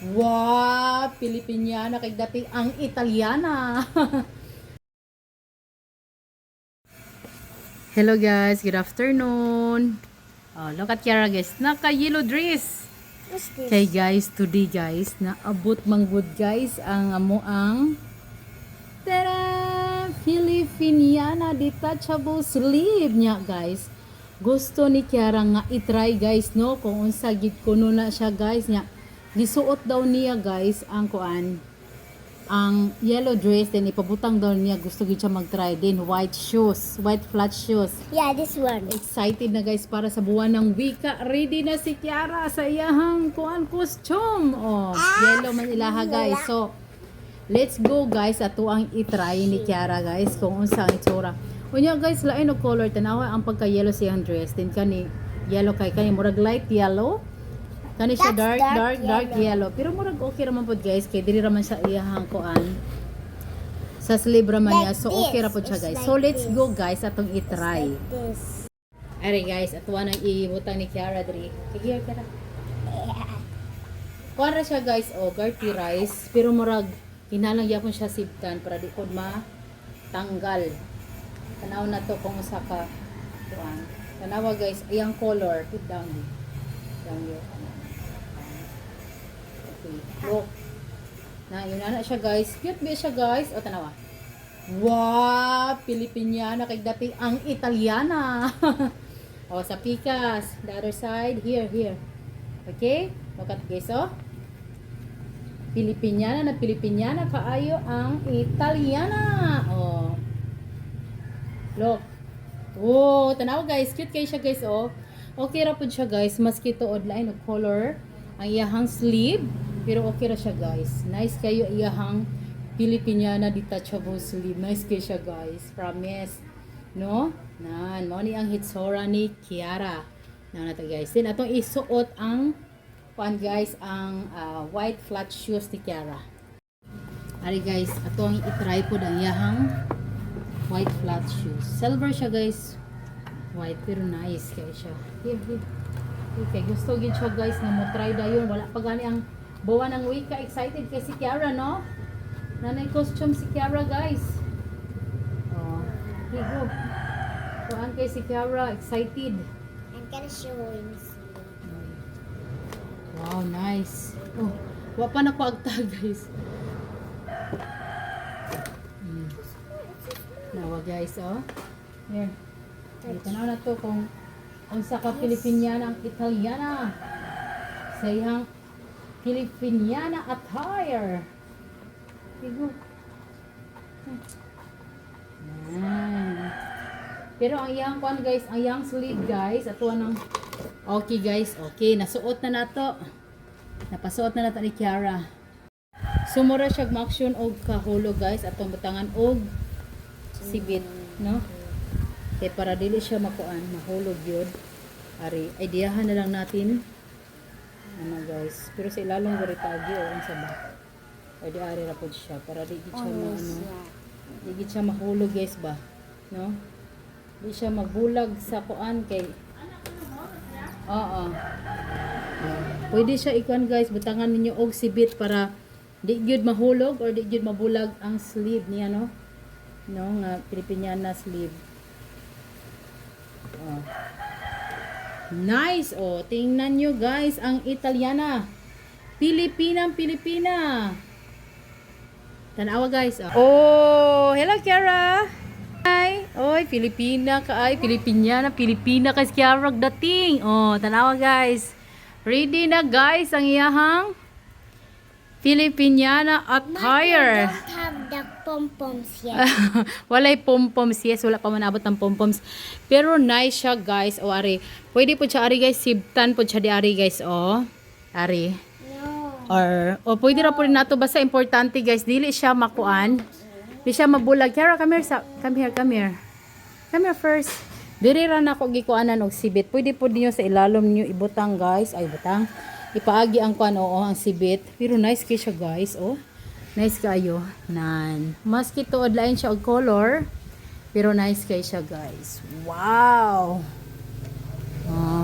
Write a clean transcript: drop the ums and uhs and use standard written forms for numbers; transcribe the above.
Wow! Pilipiniana kay dating ang Italiana. Hello guys, good afternoon. Oh, look at Kiara, guys, naka yellow dress. What's this? Kay guys, today guys, naabot man gud guys ang amo ang, tada, Filipiniana detachable sleeve niya, guys. Gusto ni Kiara nga i-try, guys, no, kung unsa gid kuno na siya, guys, niya. Gisuot daw niya, guys, ang kuan, ang yellow dress, then ipabutang daw niya, gusto gid siya mag-try din white shoes, white flat shoes. Yeah, this one. Excited na guys para sa buwan ng wika. Ready na si Kiara sa iyahang kuan, costume. Oh, yellow man ilaha, guys. So, let's go guys, ato ang i-try ni Kiara, guys, kung unsa ang itsura. Unya guys, lain og color, tanawa ang pagka-yellow sa iyang dress. Then kani yellow kay kani murag light yellow. Kani siya That's dark dark dark dark yellow. Pero murag okay ra man pod guys, kay diri ra man sa iyahang kuan. Sa sleeve ra man niya. Like So okay ra this. pod siya, It's guys. like So let's this. go guys, atong i-try. Like this. Ari guys, ato nang ibutang ni Kiara diri. Sige, Kiara. Kuan ra siya guys, oh, garti rice, pero murag kinahanglan gyapon siya sibtan para di pod matanggal. Tanaw na to kung usa ka kuan. Tanawa guys, iyang color, put down di. Down here. Okay, look. Na, yun na siya guys. Cute ba siya, guys? O, tanawa. Wow! Pilipiniana kay dating ang Italiana. O, sa pikas. The other side. Here, here. Okay? Look at guys, oh. Pilipiniana na Pilipiniana kaayo ang Italiana. Oh. Look. Oh, tanaw guys, cute kay siya guys, oh. Okay ra pud siya guys, maski tuod lain og color ang iyahang sleeve, pero okay ra siya guys. Nice kayo iyahang Filipiniana detachable sleeve. Nice kay siya guys, promise. No? Nan, mao ni ang hitsura ni Kiara. Na na to guys. Then atong isuot ang kuan guys, ang white flat shoes ni Kiara. Ari guys, atong i-try pod ang iyahang white flat shoes. Silver siya guys. White pero nice kay siya. Here, here. Okay, gusto gid siya guys nga mo try dayon. Wala pa gani ang buwan ng wika. Excited kay si Kiara, no? Nanay costume si Kiara guys. Oh, here go. Kuan kay si Kiara, excited. I'm gonna show him soon. Wow, nice. Oh, wa pa na ko agta guys. Nawa guys, oh. Here. Dito na to kung unsa ka Filipiniana ang Italiana. Sa iyang Filipiniana attire. Tigo. Yan. Pero ang iyang kuan guys, ang iyang sleeve guys, ato nang. Okay guys, okay, nasuot na nato. Napasuot na nato ni Kiara. Sumura siya maksyon og kahulog guys, atong butangan og sibit, no? Kay para dili siya makuan, mahulog yun. Ari, ideahan na lang natin. Ano guys, pero sa ilalong guri tagi o unsa ba? Pwede ari ra pod siya para di gid siya Oh, maano. yeah. Di gid siya mahulog guys ba? No? Di siya mabulag sa kuan kay. Oo. Pwede siya ikuan guys, butangan ninyo og sibit para di gyud mahulog or di gyud mabulag ang sleeve niya, no? No, nga Filipiniana sleeve. Oh. Nice oh, tingnan nyo guys ang Italiana. Pilipinang Pilipina. Tanawa guys. Oh, oh, hello Kiara. Hi. Oy, Pilipina ka ay, Pilipiniana, Pilipina kay si Kiara dating. Oh, tanawa guys. Ready na guys ang iyahang Filipiniana attire. Don't have the pom-poms yet. Walay pompoms. Yes, wala pa man abot ng pompoms. Pero nice siya, guys. O, ari. Pwede po siya, ari, guys. Sibtan po siya di ari, guys. O, ari. No. Or, o pwede ra po rin nato. Basta importante, guys. Dili siya makuan. Di siya mabulag. Kiara, come here. Sa, come here, come here. Come here first. Diri ra na ako gikuanan og sibit. Pwede po ninyo sa ilalom niyo ibutang, guys. Ay, butang. Ipaagi ang kuan, oo, ang sibit. Pero nice kay siya, guys. Oh. Nice kayo. Nan. Maski tuod lain siya og color, pero nice kay siya, guys. Wow. Oh.